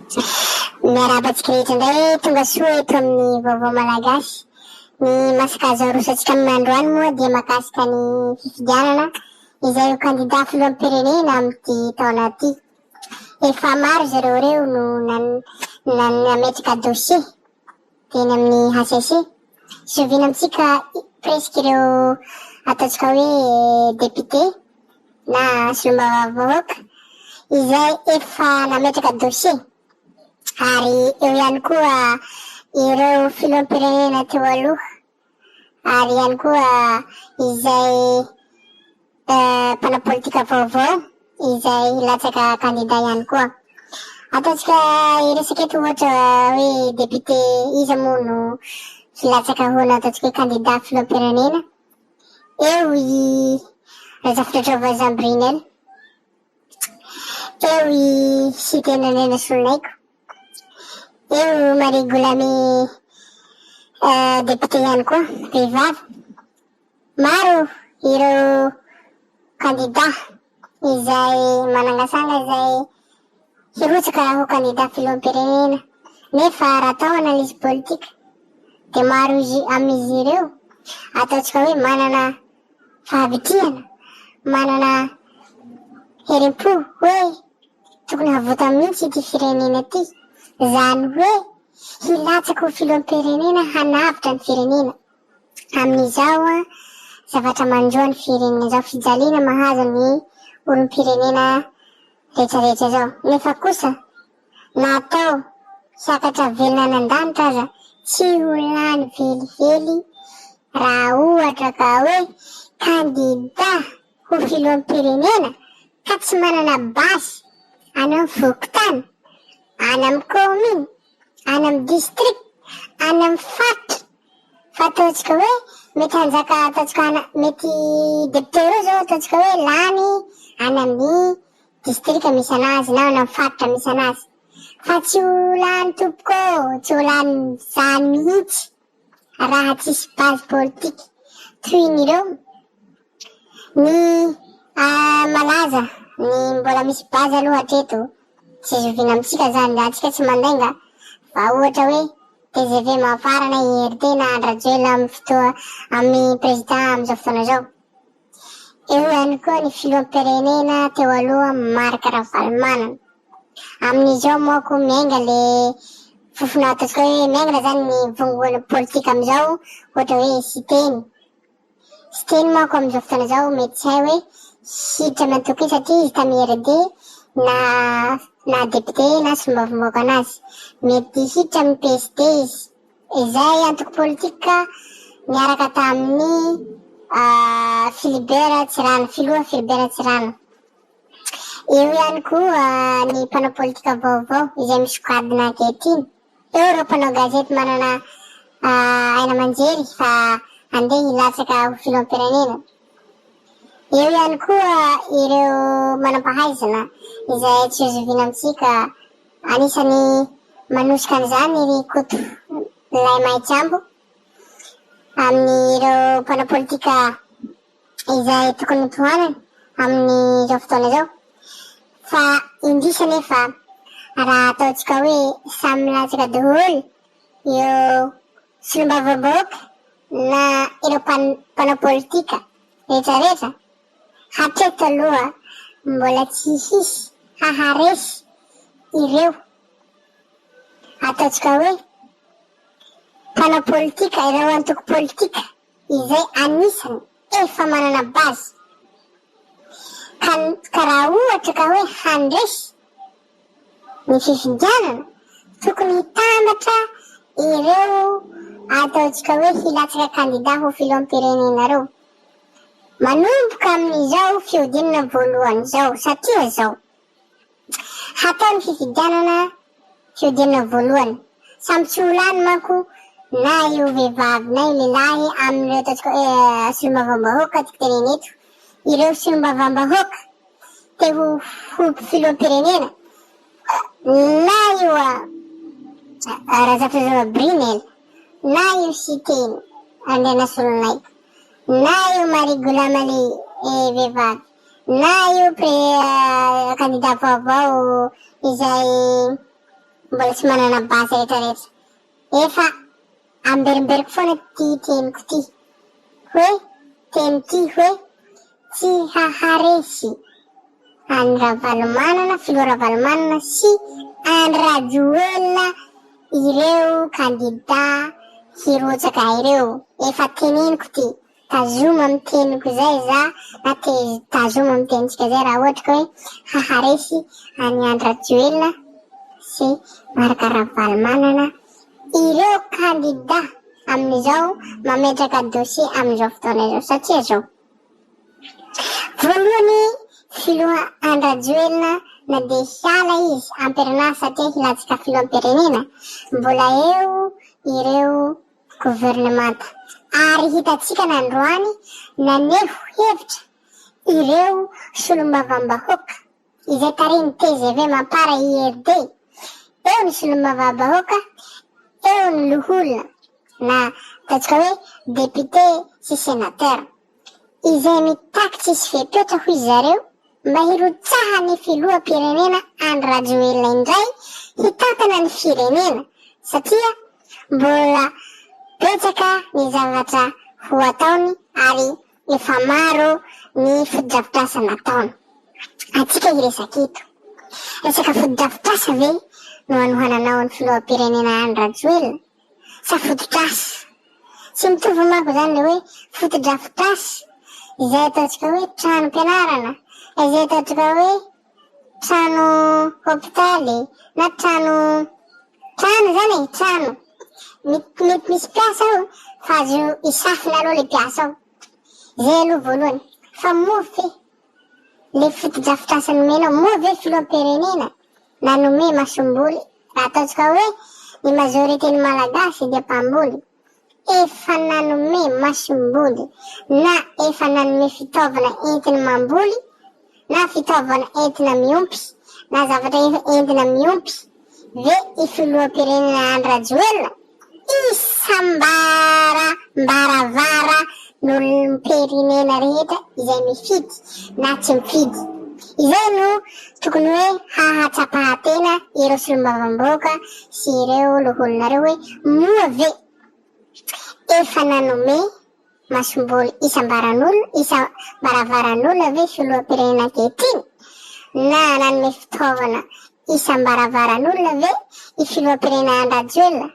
Miarahaba antsika rehetra indray tonga soa eto amin'ny Vaovao Malagasy. Ny masaka azo aroso antsika amin'ny androany moa dia mahakasika ny fifidianana izay ho kandida filoham-pirenena amin'ity taona ity. Efa maro zareo ireo no nametraka dossier teny amin'ny HCC. Zoviana amintsika presque ireo ataontsika hoe député na solombavambahoaka izay efa nametraka dossier ary eo ihany koa ireo filoham-pirenena teo aloha ary ihany koa izay mpanao politika vaovao izay hilatsaka kandida ihany koa. Ataontsika hiresaka eto ohatra hoe député iza moa no hilatsaka ho ataontsika hoe kandida filoham-pirenena. Eo i Razafindratrova Jean Brunel, eo i Siteny Randrianasoloniaiko, eo Marie Goulamy député ihany koa, vehivavy. Maro ireo kandida izay manangasanga izay hirotsaka ho kandida filoham-pirenena nefa raha atao analyse politique dia maro izy amin'izy ireo ataontsika hoe manana fahavitrihana, manana herim-po hoe tokony havotana mihitsy ity firenena ity, izany hoe hilatsaka ho filoham-pirenena hanavotra ny firenena. Amin'izao zavatra manjo ny firenena izao, fijaliana mahazo ny olom-pirenena rehetra rehetra izao. Nefa kosa na atao hiakatra velona any an-danitra aza tsy ho lany velively raha ohatra ka hoe kandida ho filoham-pirenena ka tsy manana base any amin'ny fokontany, any amin'ny kaomina, any amin'ny district, any amin'ny faritra. Fa ataontsika hoe mety hanjaka ataontsika ana mety député ireo zao ataontsika hoe lany any amin'ny district misy anazy na any amin'ny faritra misy anazy. Fa tsy ho lany tompoko ô, tsy ho lany zany mihitsy raha tsisy base politique toy ny ireo. Ny malaza, ny mbola misy base aloha hatreto, tsy zoviana amintsika zany, antsika tsy mandainga fa ohatra hoe Tgv Mafara na IRD na Andry Rajoelina amin'ny fotoa amin'ny président amin'izao fotoana izao. Eo ihany koa ny filoham-pirenena teo aloha Marc Ravalomanana. Amin'izao manko miainga le fofona ataontsika hoe miaingana zany ny vongoana politika amin'izao ohatra hoe Siteny. Siteny manko amin'izao fotoana izao mety tsy hay hoe hiditra amin'ny antoko io satria izy tamin'ny IRD na na député na solombavambahoaka anazy. Mety hiditra amin'ny PSD izy. Izay antoko politika niaraka tamin'ny Philibert Tsiranana, filoha Philibert Tsiranana. Eo ihany koa ny mpanao politika vaovao izay misongadina ankehitriny. Eo ireo mpanao gazety manana aina aman-jery fa handeha hilatsaka ho filoham-pirenena. Eo ihany koa ireo manam-pahaizana izay tsy ho zoviana amintsika. Anisan'ny manosika an'izany ry Koto Lahimahitsiambo amin'ireo mpanao politika izay tokony hotohanana amin'izao fotoana izao. Fa indrisy anefa raha ataontsika hoe samy milatsaka daholo ireo solombavambahoaka na ireo mpanao politika rehetra rehetra, hatreto aloha mbola tsy hisy haharesy ireo ataontsika hoe mpanao politika, ireo antoko politika izay anisany efa manana base ka ka raha ohatra ka hoe handresy ny fifidianana tokony hitambatra ireo ataontsika hoe hilatsaka kandida ho filoham-pirenena ireo manomboka amin'izao fihodinana voalohany izao satria izao Hatao ny fifidianana fihodinana voalohany. Samy tsy ho lany manko na io vehivavy na io lehilahy amin'ireo ataontsika hoe solombavambahoaka tiako tenenina eto. Ireo solombavambahoaka te ho ho filoham-pirenena na io Razafindrava Brunel na io Siteny Andrianasoloniaiko na io Marie Goulamaly vehivavy Na io pre kandida vaovao izay mbola tsy manana base rehetra rehetra. Efa amberimberiko foana ty teniko ty hoe teny ty hoe tsy haharesy an'i Ravalomanana, filoha Ravalomanana sy Andry Rajoelina ireo kandida hirotsaka ireo. Efa teneniko ty. Tazomy amin'ny teniko izay za na tazomy amin'ny tenintsika izay raha ohatra ka hoe haharesy an'i Andry Rajoelina sy Marc Ravalomanana ireo kandida amin'izao mametraka dossier amin'izao fotoana izao satria izao voalohany filoha Andry Rajoelina na dia hiala izy am-perinasa satria hilatsaka filoham-pirenena mbola eo ireo governemanta ary hitantsika nandroany naneho hevitra ireo solombavambahoaka izay tarihin'ny tgv Mampara IRD, eo ny solombavambahoaka, eo ny loholona na ataontsika hoe député sy sénateur. Izay mitaky tsisy fepetra hoy zareo mba hirotsahan'ny filoham-pirenena Andry Rajoelina indray hitantana ny firenena satria mbola betsaka ny zavatra ho ataony ary efa maro ny fotodrafitrasa nataony. Antsika hiresaka eto. Resaka fotodrafitrasa ve no anohananao ny filoham-pirenena Andry Rajoelina sa fototrasa? Tsy mitovy manko izany le hoe fotodrafitrasa izay ataontsika hoe tranom-pianarana, izay ataontsika hoe trano hopitaly na trano trano izany e, trano. Mety mety misy mpiasa ao fa azo isafina aloha le mpiasa ao. Izay aloha voalohany. Fa moa ve le fotodrafitrasa nomenao, moa ve filoham-pirenena nanome masomboly Raha ataontsika hoe ny majorité ny Malagasy dia mpamboly, efa nanome masomboly na efa nanome fitaovana entiny mamboly na fitaovana entina miompy na zavatra entina miompy ve i filoham-pirenena Andry Rajoelina? Isam-baravara n'olom-pirenena rehetra izay mifidy na tsy mifidy. Izay no tokony hoe hahatsapahan-tena ireo solombavambahoaka sy ireo loholonareo hoe moa ve efa nanome masomboly isam-baran'olona, isam-baravaran'olona ve filoham-pirenena ankehitriny? Na nanome fitaovana isam-baravaran'olona ve i filoham-pirenena Andry Rajoelina?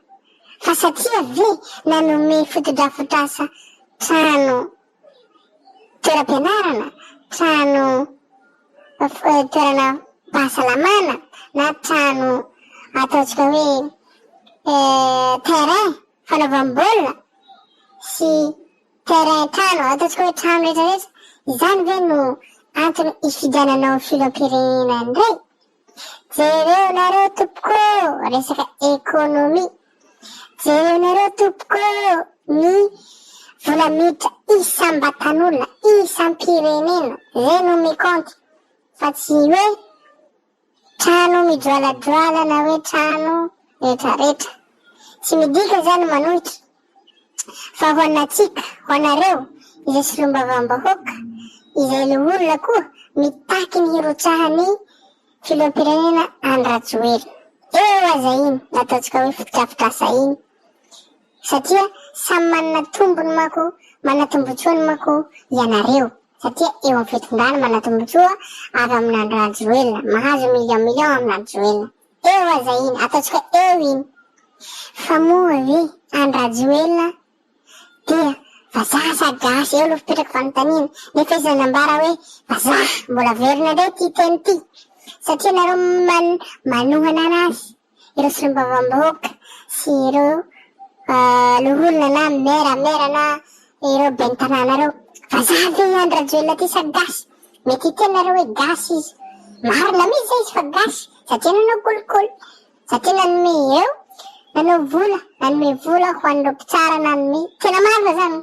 Fa satria ve nanome fotodrafitrasa trano toeram-pianarana, trano toerana pahasalamana na trano ataontsika hoe terrain fanaovam-baolina sy terrain trano, ataontsika hoe trano rehetra rehetra, izany ve no antony hifidiananao filoham-pirenena indray? Jereo nareo tompoko ô, resaka économie, jereo nareo tompoko ô ny vola miditra isam-batan'olona, isam-pirenena, zay no mikaonty fa tsy hoe Trano mijoalajoala na hoe trano retraretra. Tsy midika izany manohitra fa ho an'atsika, ho anareo izay solombavambahoaka, izay loholona koa mitaky ny hirotsahan'ny filoham-pirenena Andry Rajoelina. Eo aza iny nataontsika hoe fotodrafitrasa iny satria samy manana tombony manko, manana tombotsoany manko ianareo. Satria eo amin'ny fitondrana manana tombotsoa avy amina Andry Rajoelina, mahazo million million amina Rajoelina. Eo aza iny, ataontsika hoe eo iny. Fa moa ve Andry Rajoelina dia vazaha sa gasy? Eo aloha fipetraka fanontaniana. Nefa izy nanambara hoe vazaha. Mbola averina indray ity teny ity. Satria nareo manohana anazy. ireo solombavambahoaka sy ireo loholona na maire maire na ireo ben'ny tanàna ireo. Vazaha ve i Andry Rajoelina ty sa gasy? Mety hiteny nareo hoe gasy izy. Marina mihitsy zay izy fa gasy satria nanao kolikoly, satria nanome ireo, nanao vola, nanome vola ho an'ireo mpitsara nanome, tena marina zany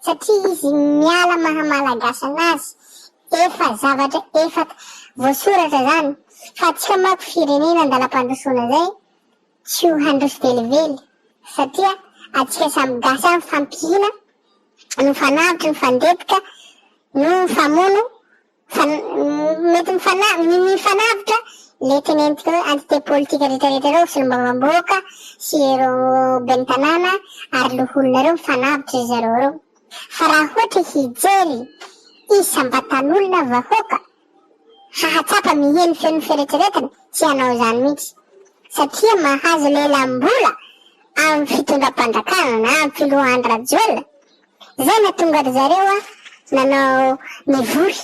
satria izy miala maha malagasy anazy Efa zavatra efa voasoratra zany fa atsika manko firenena andalam-pandrosoana zay tsy ho handroso velively satria atsika samy gasy any mifampihina no mifanavotra mifandetika no mifamono fa mety mifana ny mifanavotra. Le teneniko hoe entité politique rehetra rehetra ireo, solombavambahoaka sy ireo ben'ny tanàna ary loholona ireo mifanavotra ry zareo ireo. Fa raha ohatra hijery isam-batan'olona vahoaka hahatsapa miheno feon'ny fieritreretana, tsy hanao izany mihitsy. Satria mahazo lelam-bola amin'ny fitondram-panjakana na amin'ny filoha Andry Rajoelina. Izay nahatonga ry zareo nanao nivory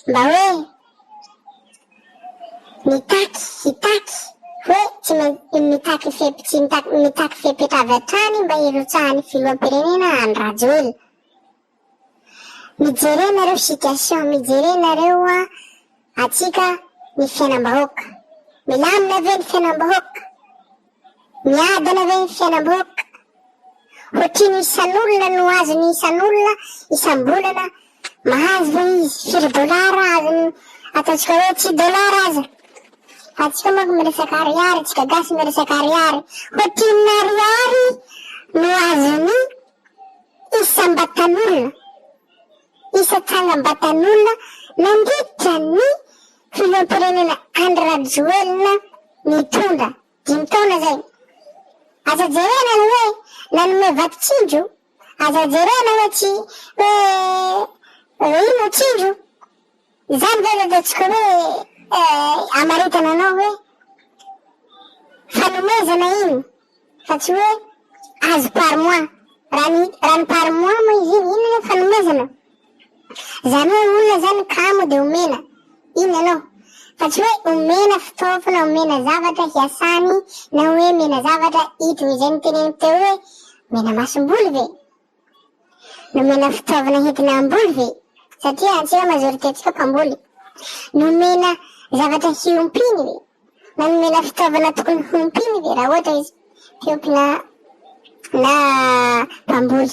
mba hoe mitaky hitaky hoe tsy maintsy mitaky fe- tsy mitaky mitaky fepetra avy hatrany mba hirotsahan'ny filoham-pirenena Andry Rajoelina. Mijere nareo situation, mijere nareo atsika ny fiainam-bahoaka. Milamina ve ny fiainam-bahoaka? Miadana ve ny fiainam-bahoaka? Ohatrino isan'olona no azon'ny isan'olona isam-bolana mahazo ve izy? Firy dolara azony ataontsika hoe tsy dolara aza. Fa antsika manko miresaka ariary, tsika gasy miresaka ariary. Ohatrinona ariary no azon'ny isam-batan'olona, isan-tsangam-batan'olona nandritra ny filoham-pirenena Andry Rajoelina nitondra dimy taona zay. Aza jerena ny hoe nanome vato tsinjo, aza jerena hoe tsy hoe ino tsinjo. Izany ve no ataontsika hoe amaritana anao hoe fanomezana iny fa tsy hoe azo par mois. Raha ny raha ny par mois moa izy iny, inona ny fanomezana? Izany hoe olona izany kamo dia omena, iny ianao. Fa tsy hoe omena fitaovana, omena zavatra hiasany na hoe omena zavatra ito izay noteneniko teo hoe omena masomboly ve? Nomena fitaovana entina hamboly ve? Satria antsika majorité antsika mpamboly. Nomena zavatra hiompiany ve? Na nomena fitaovana tokony hompiany ve raha ohatra izy mpiompy na na mpamboly.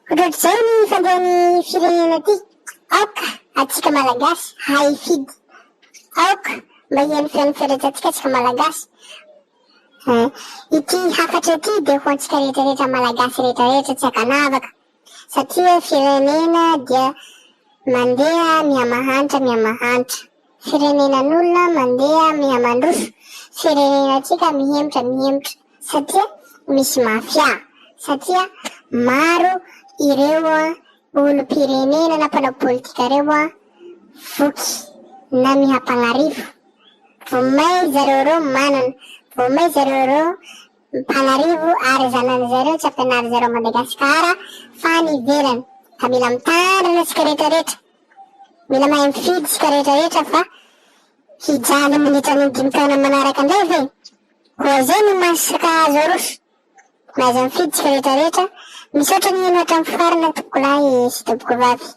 Ohatrohatr'izay ny fandehan'ny firenena ty. Aoka atsika Malagasy hahay hifidy. Aoka mba hihaino feon'ny firetantsika atsika Malagasy. Ity hafatra ity dia ho antsika rehetra rehetra Malagasy rehetra rehetra tsy ankanavaka satria firenena dia mandeha miha-mahantra miha-mahantra, firenenan'olona mandeha miha-mandroso, firenenantsika mihemotra mihemotra satria misy mafia, satria maro ireo olom-pirenena na mpanao politika ireo voky na miha-mpagnarivo. Vao may zareo reo manana, vao may zareo reo mpanarivo ary zanany zareo tsy ampianary zareo Madagascar fa any ivelany. Ka mila mitandrina tsika rehetra rehetra. Mila mahay mifidy tsika rehetra rehetra fa hijaly mandritra ny dimy taona manaraka ndray ve? Koa zay no masaka azo aroso. Mahaiza mifidy tsika rehetra rehetra. Misaotra nihaino hatramin'ny farany tompokolahy sy tompokovavy.